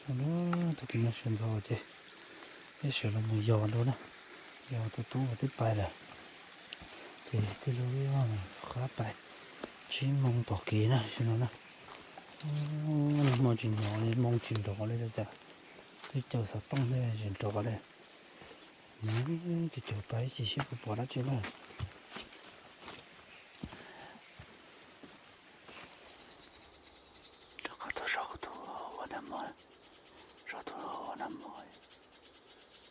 Tag kis no sawv ntxov ces peb sawv los mus yos dua na, yos tus tub twb pais lawm, ces tij laug qab pais tsib moos tom kev na, tam sim no na. Nag hmo tsis hnov li, moos tsis nrov li cas, twb caws xov tooj thiab tsis nrov li. Caum caum pais ib chim seb puas pom dab tsi na. Rau qhov tau zov kuv tus ua nag hmo, zov tus ua nag hmo,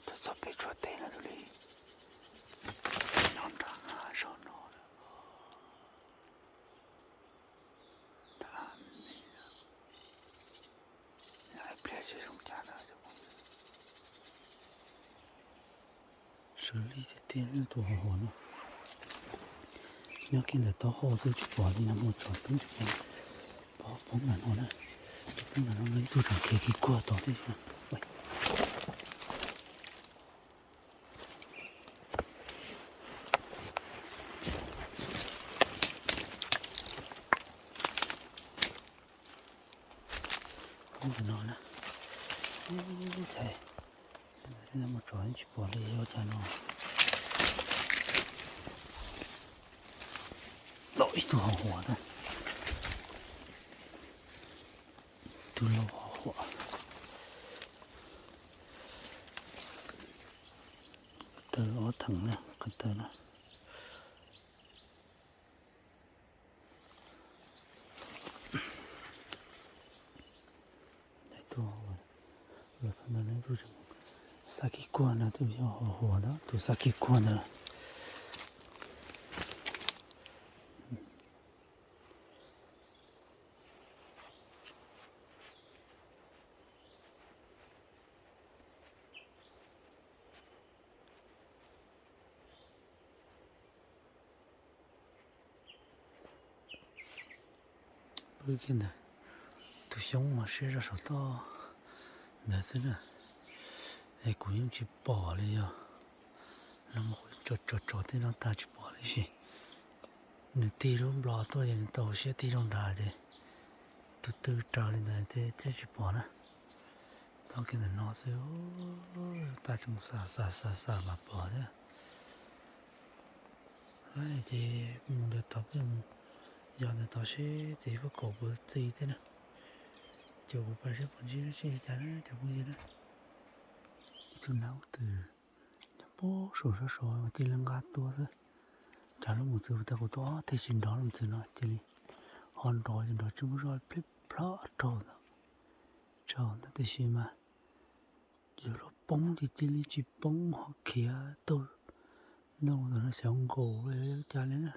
tus txog pem tsuas teb no tus li, no nram zos no lawm. Nram me, ib pliag tsis zoo cas na. Sawv li tiag tiag tus hau hau no. Nyob kiag ntawm taub hau twb tsis pom li, nag hmo tsaus twb tsis pom. Poob ntawm no na, poob ntawm no ib tug tseem khiav kiag kuag tod thiab. Poob ntawm no na. Ub, cas mus tso tsis pom li ua cas no. Los ib tug hau huam na. Tus laus hau huam. Ko taw ob theem na, ko taw na. Los txog ntawm no tus xav kiv kuag na, tus yog hau huam ntawd, tus xav kiv kuag ntawd. Pw kiag ntawd, tus xyoob mas siab zog saum toj ntawd xwb na. Es kuv yeej tsis pom li, yog no mus tso tso tso tej no tag tsis pom li, tab sis nws tig lub nplos tuaj ces nws tau siab tig zoo nrad ces tus tw raws li ntawd thiaj tsis pom na. Tau kiag ntawm no xwb, tab tseem xa xa xa xa mas pom thiab. Ces mus ntawd tod, peb mus yos ntawm tod seb txiv fab kaum puas txi thiab na. Ces kuv pais seb puas ntsib dab tsi li cas na cov phooj ywg na. Ib tug nab twg nyob puag saum sab saud cia li nqa tuaj xwb. Cas lub mus txwv tag kuv tuaj ob teg tsis nrov lub mus txwv no cia li ho nrov ces nrov tsis muaj zog plib plhob raug ntawd, raug ntawd tiam sis mas yog luag poob ces cia li tsis poob ho khiav taug ntoo ntawm no xyov nkaus li cas li na.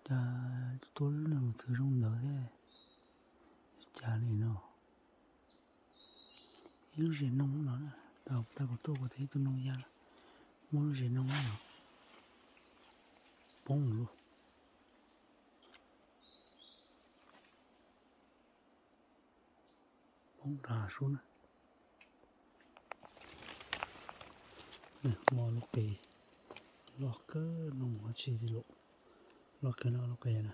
Cas tuaj lub mus txwv zoo ntawd thiab, cas li no. Ib lub zes noog no na, tau kuv tuaj kuv tias ib tug noog ya, muaj lub zes noog no poob lug. Poob nrad sub na. Muaj lub qe loj kawg no, mus ua tsi li lawm, loj kawg no lub qe na.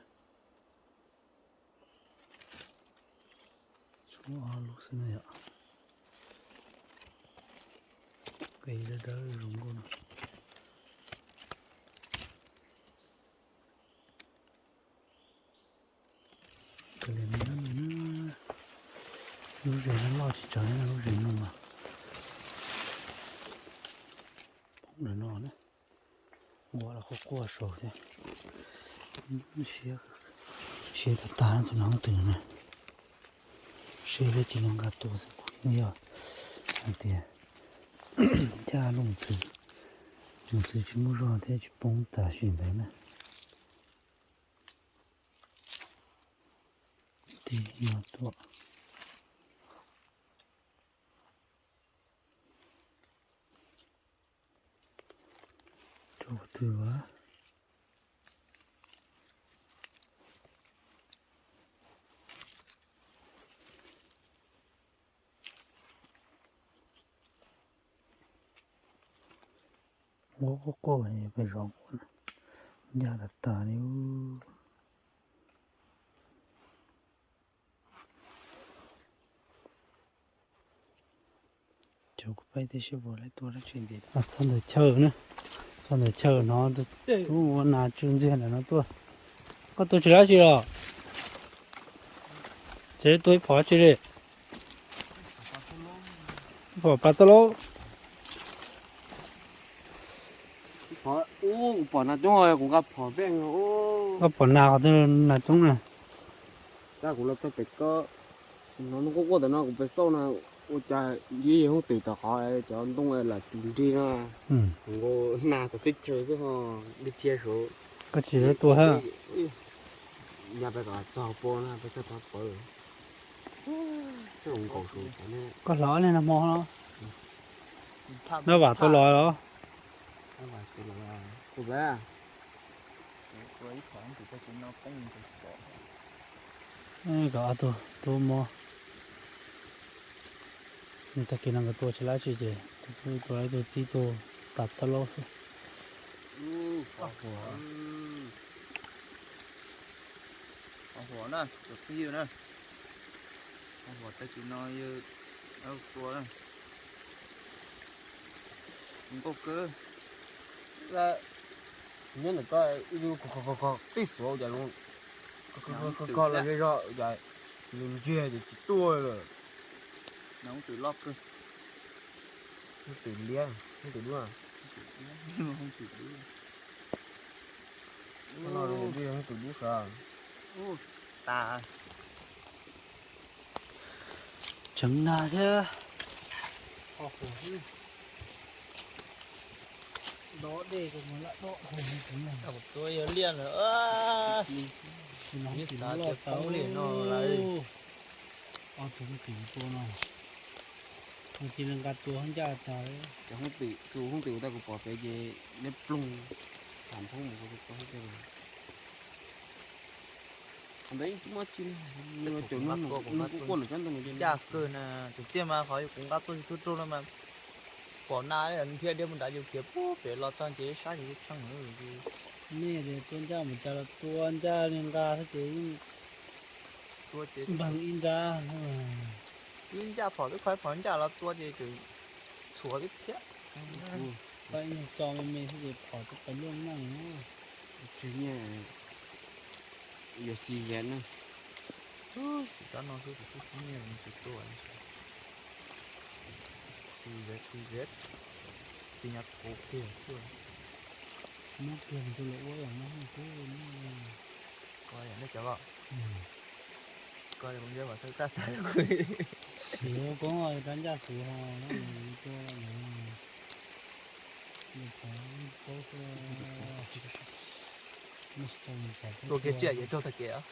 Tshuav ob lub xwb na yom. Qe dawb dawb zoo nkauj no. Kav liam no na, lub zes no loj tsis tsawg na, lub zes no mas poob ntawm no na, ua los quaj quaj saud thiab. Siab, siab tag tag tus noob twm na, siab thiab cia li nqa tuaj xwb kuv yeej yog hais tias caj lub mus txwv, mus txwv tsis muaj zog thiab tsis poob tam sim ntawd na. Tig no tuaj. Tsuas twg as. Ua quaj quaj pes zov quaj, ncaj tas tas li. Cov kuv peb tib si puas lawv tua dab tsi ntxiv. Txog ntawm chaw na, txog ntawm chaw no, ub, ua nas tsw ntxiag ntawm no tuaj. Koj tua tsis dab tsi los? Ces tua ib phom tsi li? Ib phom pas tau lauj. Ub, kuv pom nas coob, kuv nqa phom peb. Koj pom nas qhov twg nas coob na? Kuv los txog pem ko, no hnub quaj quaj ntawm no kuv pem xauj no, ua cas yog Hoob Twm tom qhov cov ntoo lam tsw nrig no, nkaus nas txog teb chaws xwb ho, dhia saud. Koj tsis tua hab? Nyas pem kom txog pua no, peb txog tod pawv. Koj hlov li no hmo no, nab vam tau los los? Kom ob tug tub mob, tag kis no nkawd tua tsis dab tsi ces tus tub tua ib tug tib tug pas tau laub xwb. Qhov huam na, tus tib na, qhov huam tag kis no yog tua na. Nkauj kawg. Nyob ntawm koj ib lub kog kog kog tib xuav cas, kog kog los zej zog cas, lus ntsiag ces tsis tuaj lawm. Hoob Twm loj kawg. Hoob Twm liab, Hoob Twm dub. Hoob Twm dub. Hoob Twm dub sav. Tas. Tseev nag thiab. Dob dej, tua yog liaj ntawd. Ib xav tias poob li no lawm. Ob tug Hoob Twm tua no, cia li nqa tua ncaj tas. Cov Hoob Twm, tus Hoob Twm uas tau kuv pom pem ces neb ploog tham phoob mus tua Hoob Twm. Ntawd yeej tsis muaj tsi, caum nug quaj nws cov ntoo ncaj kawg na. Tus tiag mas qhov kuv nqa tuaj tsis tug rau no mas pom na, nrhiav dhia mus nrad yus khiav pub pem los txog ces sab ces tshee. Nej tias tua ncaj mus cas los tua ncaj li nqa xwb ces yeej npag ib nrab. Ib ncaj phom twb kho phom ncaj los tua ces txhuam twb thiab. Koj ib nyuag tso me me xwb ces phom twb pas luaj meej. Tsis nyiaj, yuav xi zes na. Tsis rab no xwb kuv kuj xi nyiaj tsis tuaj. Xi zes, xi zes, xi nyab thaum kiag xwb. Muab kiag mus rau lawv ua yam no kub. Koj yam nej cov los, koj yam kuv ntsia mas thawj tag tag. Xiv koob rab ncaj xuv ho tua lawv. Tua kiag tsiaj ces raug tag kev.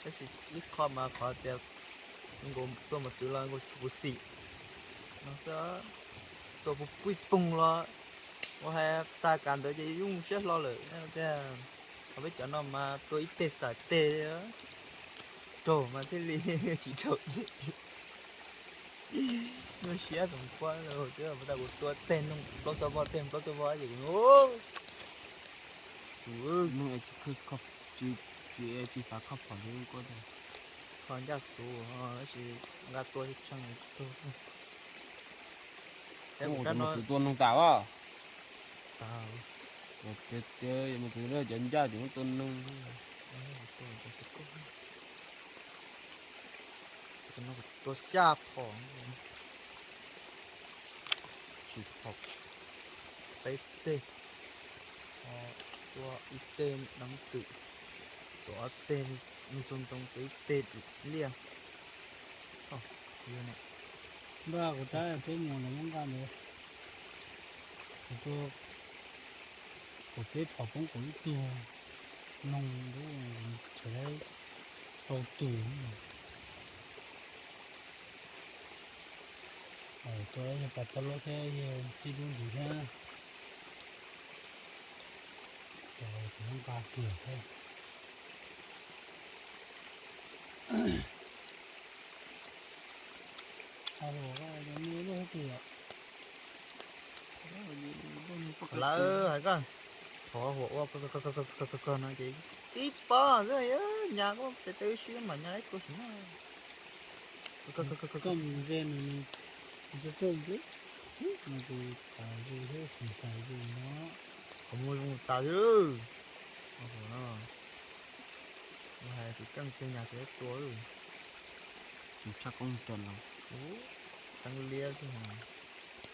Tab sis ib qho mas qhov tias nkaus tuaj mus txwv los nkaus tsis puv xim no xwb. Tua puv puj poog los ua hais tas kam ntawd ces yeej siab hlo lawm tiag. Ho peb cov no mas tua ib teg xam teg li, raug mas thiaj li, tsis raug ces nyuaj siab tsoom quab. Twb tas kuv tua teg noog plaub txog voj, teg plaub txog voj ces kuv, kuv tsis, tsis xav kho phom li quab tag. Kho ncaj xuv tab sis nqa tua tshee tug. Tab kuv rab no tua noog tas as. Tas. Cov ncaj ces muab tua noog. Tua xya phom, tsis phom, peb teg, tua ib teg Hoob Twm, tua ob teg me txua ntoo, tua ib teg liaj. Npaj kuv rab peb mus lawm muab nqa ntawd. Kuv tua kaum peb phom poob kaum ib tug noog, tsam tau tus. Tua yog pas tau lub thiab yog xib dub ntxiv thiab. Cov kuv nqa kiag thiab. Lawv hais koj thov huam ua kawg no ces tib pob xwb, nyas koj tes taw ib si mam nyas ib tuag xwb na. Koj mus ze nws, nws coj coj ntxwb, no ces tas zus thiab sis tas zus no. Qhov muag zoo tas li. Hais tus keej tiag nyas tus tua. Tsis tshaj koob cov no. Teeb liab xwb ho.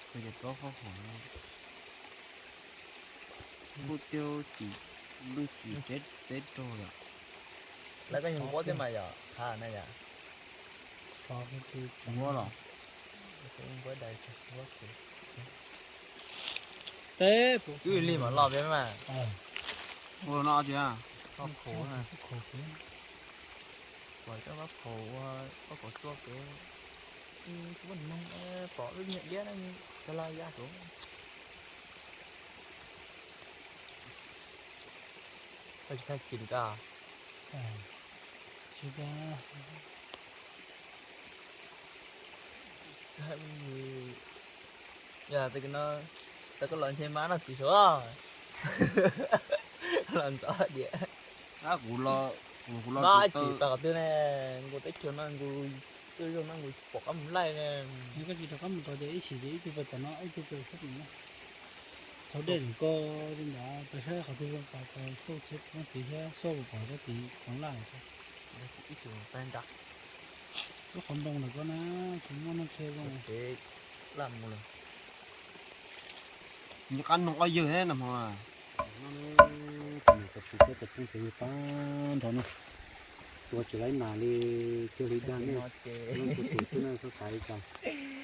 Ces tau qhov hom no. Nkuj tiag, lwj tsis teb teb rog yom. Lawv koj yog nquab thiab mas yom, qha na yom. Nquab los? Nquab dais, nquab. Teb, twb li mam los peb mas. Ua no tiag. Pom khaum, pom khaum ua pom khaum xuaj pem. Kuv pom wb niam diab na, cov laj ya saud. Koj tsis tau kis rau. Yog tias no, tau koj los ntshe mab noj txiv suav los ntxov diam. Kuv los, kuv los tsis tau qhov twg ne, nkaus teb chaws no nkaus, twb zoo no nkaus pom qab mus laij ne. Yog koj tsis rov qab mus tod ces ib sim ces ib tug pais tom no ib tug pais sab tim no. Thaum dej nws ko li ntawd, pais saib qhov twg zoo pas xauj tsheb txiv thiab xauj pom sab tid koov laj. Ib tug pais nrad. Lub qhov ntoo ntawm ko na, tsis muaj neeg qhia zoo. Laj mus lawm. Nws qab noog ob yawg thiab no hmo. Tus niam tus txiv thiab cov phooj ywg pab nrog no, tua tsis laib nas li, cuag li dag nej, tus tus xwb na, xav xav li cas.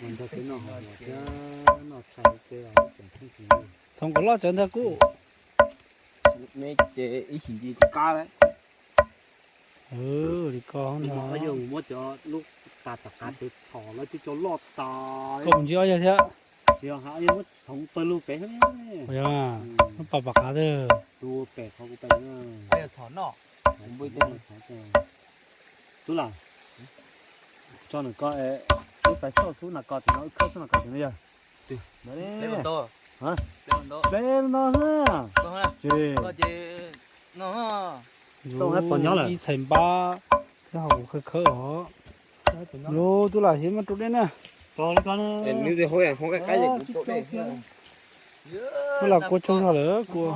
Mas nrog peb noj hauv thiab noj tshais peb os cov phooj ywg. Txhoov kom loj cov ntag kuj. Neb ces ib sim ntsis tsis qab lawm. Li ko no yog muab cov lub pas tom qab ces txhom lawv cov loj tas. Koj mus ntsia ob yawg thiab. Tsis yog, yog muab txhoov pawg lug pem. Muab pas pom qab twg. Tus pem qhov kuv pem. Tub lam, tso nws ko, wb pais xauj xub nas kos tim no, wb khawb xub nas kos tim no yog. Pleb no xwb. Ces ib txhais npab thiab ho kuv khawb khawb os. Lub tub lam siv muab rau dej na. Tub lam kua tsaug zog lawm kua.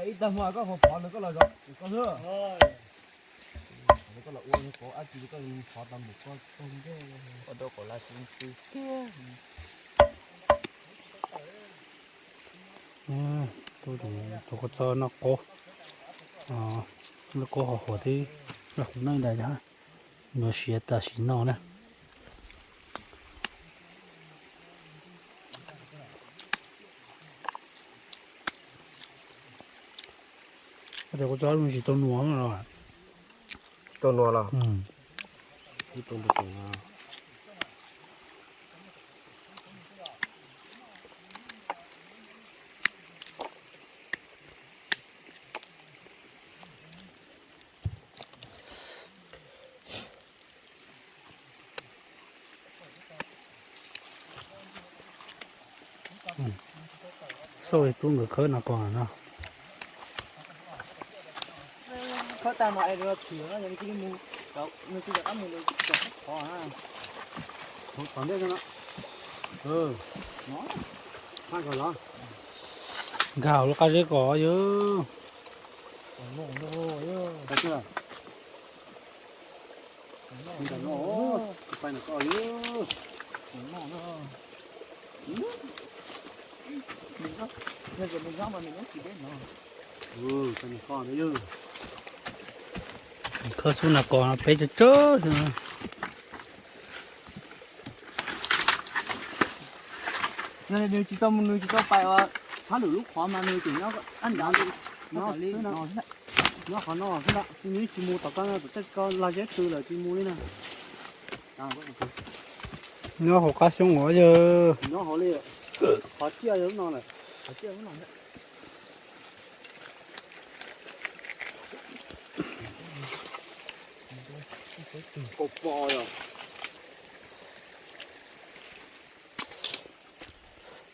Ib tag hmo koj qhov phov ntawd koj los zov koj xwb. Koj los ua koj ab tsi koj phov tau npaum koj tag ntej. Tus kua txob noj qaub, noj qaub hos huam thiab noj qub neej ntag, yuav siav tam sim no na. Koj tias kua txob tsis tau nua los? Tsis tau nua los? Xauj li tub nkawd khawb no ko no. Khawb tag mas es tshwm no yog nws cia li mus, nws cia li rov qab mus lawm tom qhov. Tom ntej no. Nkag hauv lub qab zeb ko yog. Khawb xub nas kos no peb tsawg tsawg xwb. Nws tsis tau mus, nws tsis tau pais ua tshab lwm lub qhov mas nws tseem nyob ab nrad li no. Nyob qhov no xwb ntag, nws tsis mus tom ko, tom tej ko lag zeb tw lawm tsis mus li na. Nyob hauv qab xyoob os yawg. Nyob hauv li, qhov ciaj yog lub no lawm. Qhov ciaj lub no. Kaum pos yom.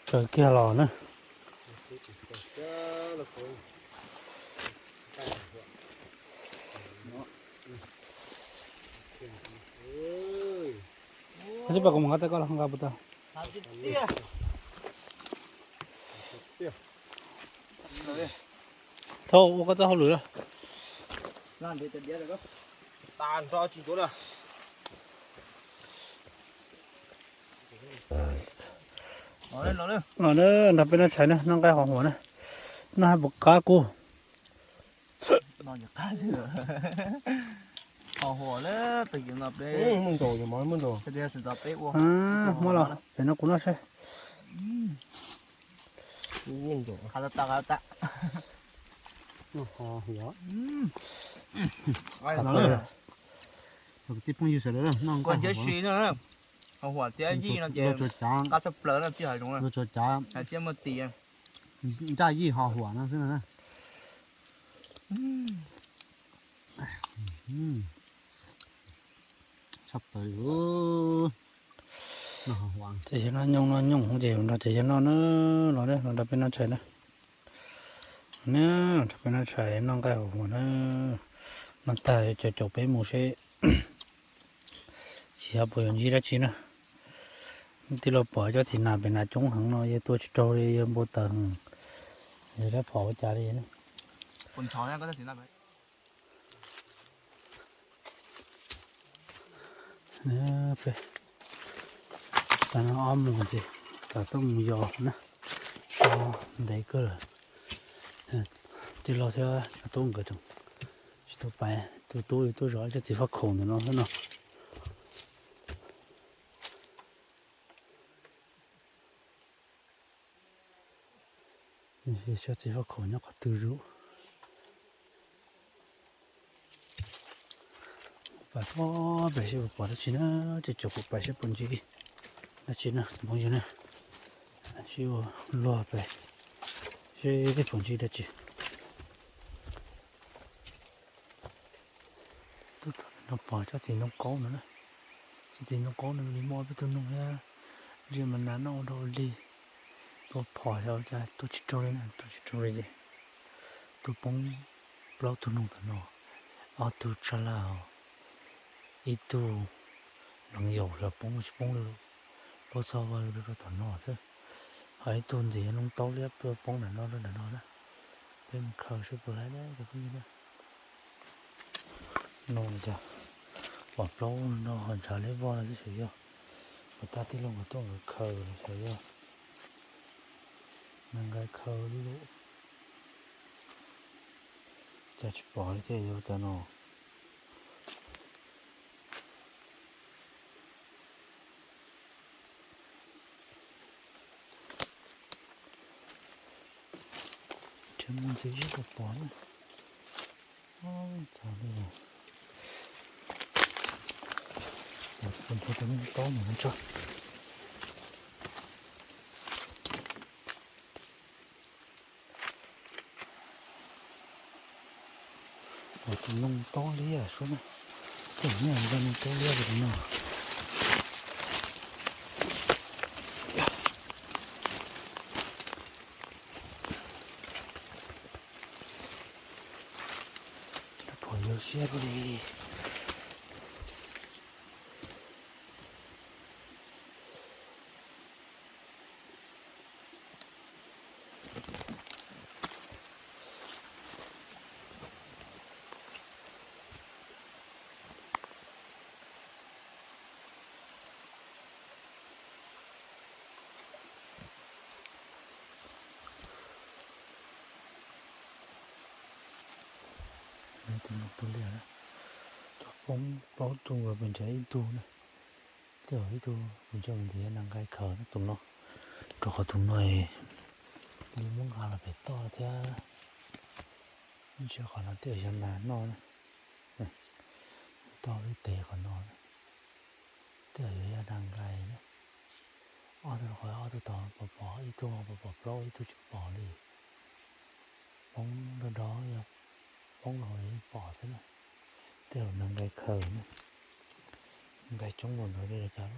Tsaws kiag los na. Xib pas kuv mus nqa tej koj los nqa puas tau? Thaum ua koj txoj hauj lwm lawm. Los na, nrog peb noj tshais na, noj nqaij hos huam na. Noj hab puas qab kuv. Muab los pem no kuv noj saib. Kwv tij phooj ywg sawv daws, noj nqaij hos huam thiab yij no ces qab tshaj plaws na, tsis hais zoo na, hais thiab muaj tis, nqaij yij hos huam no xwb na. Tshaj plaws li. Ces yog noj nyooj noj nyooj ces nrog ces yog noj na, los los nrog peb noj tshais na. Na, nrog peb noj tshais noj nqaij hos huam na. Noj tag caum caum peb mus seb tsis yog puas yuav ntsib dab tsi na. Tij laug pom cov txiv nas pem nas coob heev no yawg tua tsis raug li, yawg npau taws heev, yawg rab phom ua cas li. Tag no ob moos ces kom tuaj mus yos na, so ntev kawg lawm. Tij laug thiab cov tub nkawd tseem tsis tau pais, tus tub tuaj zov cov txiv faj khaum ntawm no xwb no. Cov txiv faj khaum nyob qhov twg zus? Pais pem seb puas pom dab tsi na, ces caum kuv pais seb puas ntsib dab tsi na phooj ywg na. Sib ua luag pais seb puas ntsib dab tsi. Tuaj txog no pom tsob txiv ntoo qaub no na. Tsob txiv ntoo qaub no li muaj peb tug noog thiab, ntsia mas nas noj ua dog ua dig. Tua phom xyov cas tua tsis raug li na, tua tsis raug li ces tuaj poob plaub tug noog tom no, ob tug tsa laj, ib tug neev yaus xyov poob tsis poob li, plaub txog vau rau tom no xwb. Ho ib tug ntxiv noob taub liab poob ntawm no rau ntawm no na. Peb mus khaws seb puas laib na cov phooj ywg na. No cas pom plaub no ho ntshav liab vog no xwb xyov yog puas tab tij laug nkawd tuaj nkawd khaws los xyov yog nees nqaij khaws li lawm. Cas tsis pom li thiab yuav ua cas no. Nrhiav mus ntxiv seb puas pom na. Txog li, nrhiav tus noob taub ntawm no tso. Tus noob taub liab sub na, tus niag ntawd noob taub liab li no. Pom yuav siab li. Tus no tus liam na, cov poob plaub tug pes nrhiav ib tug na. Tej zaum ib tug kuv ntsia mus ntxiv yog nees nqaij khaws tus no, rau qhov tus no li muab nqa los pem toj thiab. Ntsia qhov no tej zaum yog nas noj na, toj lub tes qhov no na. Tej zaum yuav yog nees nqaij na. Ob tug qhov ob tug tod pom pom, ib tug pom pom plaub ib tug tsis pom li. Poob do do, yog poob los yeej pom xwb na. Tej zaum nees nqaij khaws na, nqaij coob los ntawd li cas.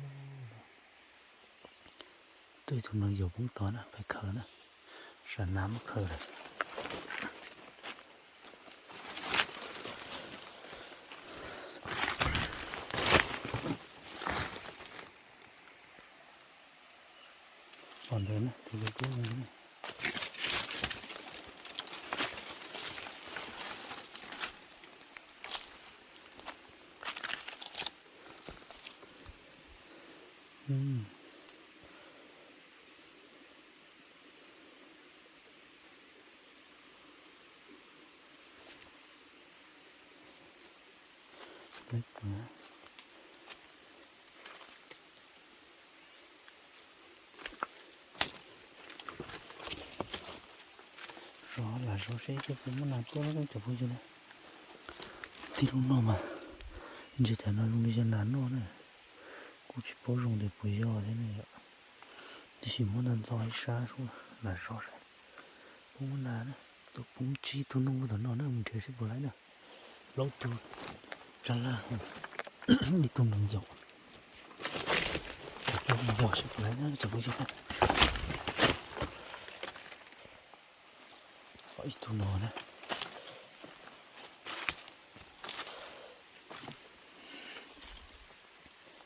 Twb tus nees yaus poob tod na, pais khaws na, sam nas muab khaws lawm. Tus tus tus tus Zov lam zov seb puas muaj nas tuaj cov phooj ywg na. Tib lub no mas ntsia cas no zoo li yog nas noj na. Kuj tsis paub zoo tias puas yog thiab ne yom. Tiam sis muab ntau ntxo ib sab sub lam zov seb puas muaj nas na. Tus poob tsib tug noj ub tom no na, mus nrhiav seb puas laib na. Plaub tug tsab laj, ib tug nees yaum, ib tug nees yaum seb puas laib na cov phooj ywg. Ib tug no na.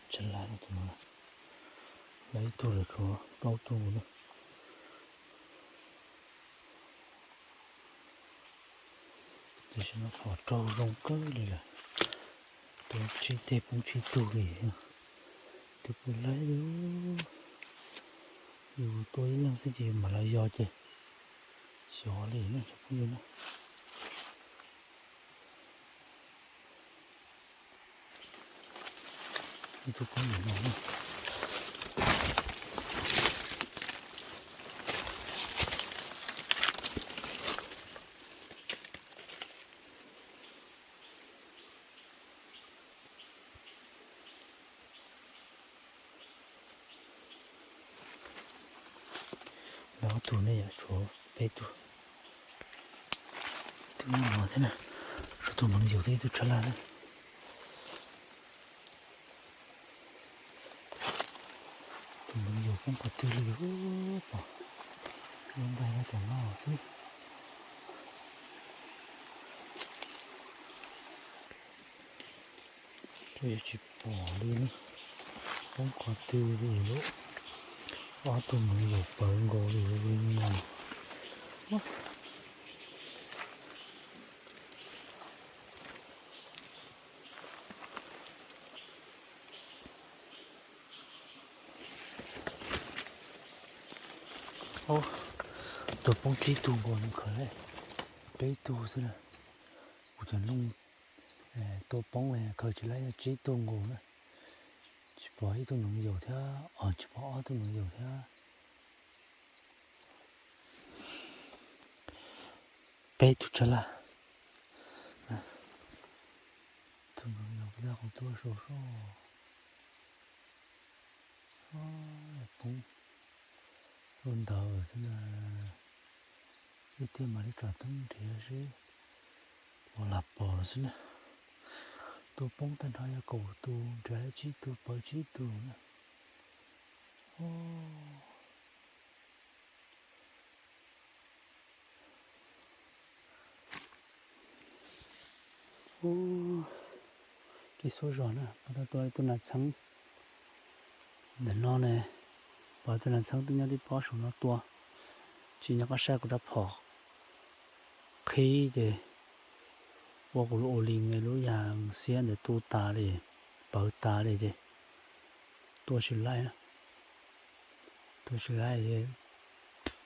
Tsab laj tus no, laib ib tug lawm tshuav plaub tug na. Tam sim no phom raug zoo kawg li lawm. Tus tsib teg poob tsib tug li. Tus puas laib li. Yus tua ib leeg xwb ces yus mam los yog ces xyov li na cov phooj ywg na. Ib tug poob ntawm no na. Lawv ob tug ne yom, tshuav peb tug. Tus no thiab na, tshuav tus nees yaum thiab ib tug tsab laj na. Tus nees yaum poob qhov twg li pom, lub ntais no cov no xwb. Twb yuav tsis pom li ne, poob qhov twg li lawm. Ob tug nees yaum pawv nkaus li no. Tus poob tsib tug nkaus nws khaws li peb tug xwb na. Kuv cov noog tua poob khaws tsis laib tsib tug nkaus na. Tsis pom ib tug nees yaum thiab, tsis pom ob tug nees yaum thiab. Peb tug tsab laj. Tus nees yaum peb laj qhov tuaj sau soj. Poob lub ntawd xwb na. Ib tiag mam li tsom toob nrhiav seb puas lam pom xwb na. Tus poob tag nrho yog kaum tus, nrhiav tsib tug pawv tsib tug na. Kib xuab zog na, pom tau tua ib tug nas txheeb ntawm no ne. Pom tus nas txheeb twb nyob tib pob saum no tua. Tsis nyob qab saib kuv rab phom qhib ces ua kuv lub ua li lub yas xiab ntawd tu tas li, pawv tas li ces tua tsis laib na. Tua tsis laib,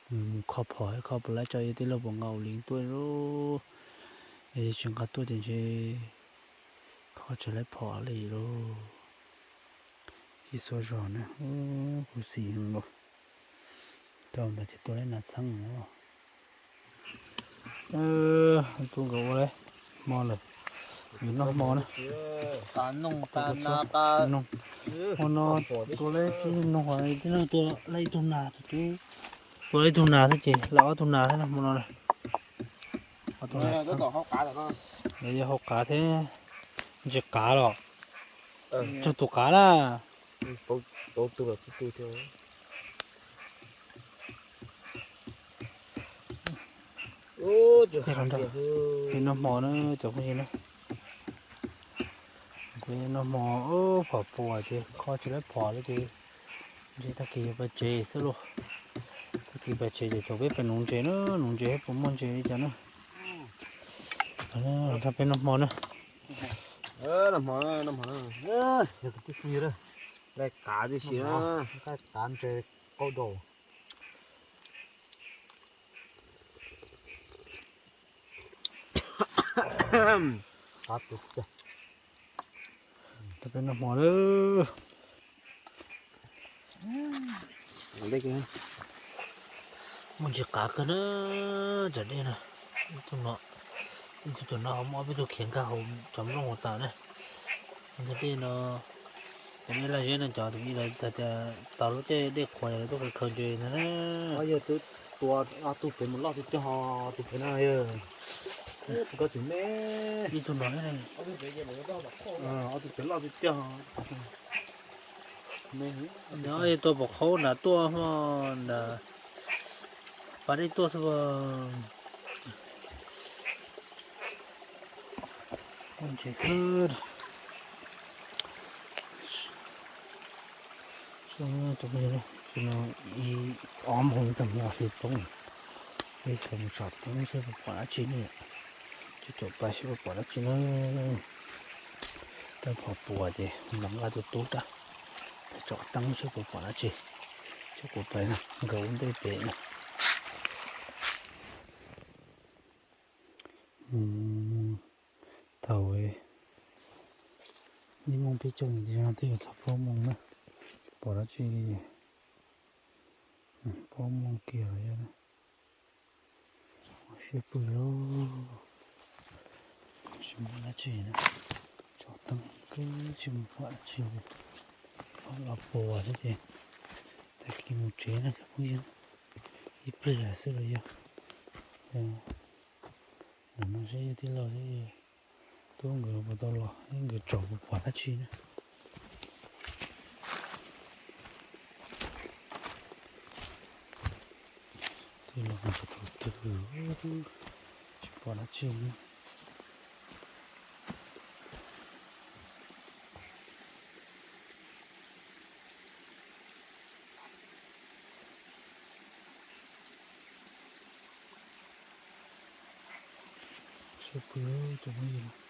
mus kho phom kho puas laib tso, tij laug puas nqa ua li tuaj lauj. Tsis nqa tuaj ces ntshe kho tsis laib phom li lauj. Kib xuab zog na, khuv xim heev los. Rau ntawd ces tua laib nas txheeb os. Tus nkawd ua li hmo lawm, noj hmo na. Hmo no tua laib tib noog, tib noog tua laib ib tug nas, tua laib ib tug nas thiab ces lawv ob tug nas thiab hmo no. Ob tug nas, yog hauv qav thiab ntsis qav los, tsawg tus qav na. Noj hmo na cov phooj ywg na. Ces noj hmo phom puas ces kho tsis laib phom li ces ntshe tag kis yuav pais tsev xwb lauj. Kis pas tsev ces thaum peb pem nuv ntses na, nuv ntses thiab puas muaj ntses li cas na. Rau peb noj hmo na. Noj hmo, noj hmo, yog tus tib tug yog laj qav tib si na, laj qav ntses qaub daus. Qav tus, peb noj hmo lawm. Muaj ntsis qav kawg na, cov dej no. Ib tug no, ib tug cov no ho muaj ob peb tug khiav nkag hauv cov nplooj hauv tas na. Ntawm dej no, cov dej laj zeb no cov tus ib lawv hais tias tau lub caij dej qhuav lawv tuaj khaws ntses ntag na. Yog twb tua ob tug pem mus loj tiag tiag ho, tus pem no yog tus koj tsis me. Ib tug no, ob tug pem loj tiag tiag. Nyob tua pom qhaub nrad tuaj hmo nrad, pas dej tuaj xwb. Ntses kawg. Tus no ib ob moos tag hmo xwb poob, peb xyov mus tsom teeb saib puas pom dab tsi ne. Cov caum pais saib puas pom dab tsi na. Rab phom puas ces npam nqa tus tub rab, tsom teeb saib puas pom dab tsi. Cov kuv pais no nkawd ua ntej pem na. Thaum ib moos peb caug ntawd twb yuav txog plaub moos na, tsis pom dab tsi li. Plaub moos kiag lawm yog. Siab pw lauj. Tsis muaj dab tsi na, tsom teeb twb tsis muaj dab tsi li. Los puas xwb ces tag kis mus tsev na cov phooj ywg. Ib pliag xwb los yog. Ntawm no seb yog tij laug thiab tub nkawd puas tau los, nkawd tsom puas pom dab tsi na. Tij laug thaum twg tsis pom dab tsi li. Siab pw cov phooj ywg.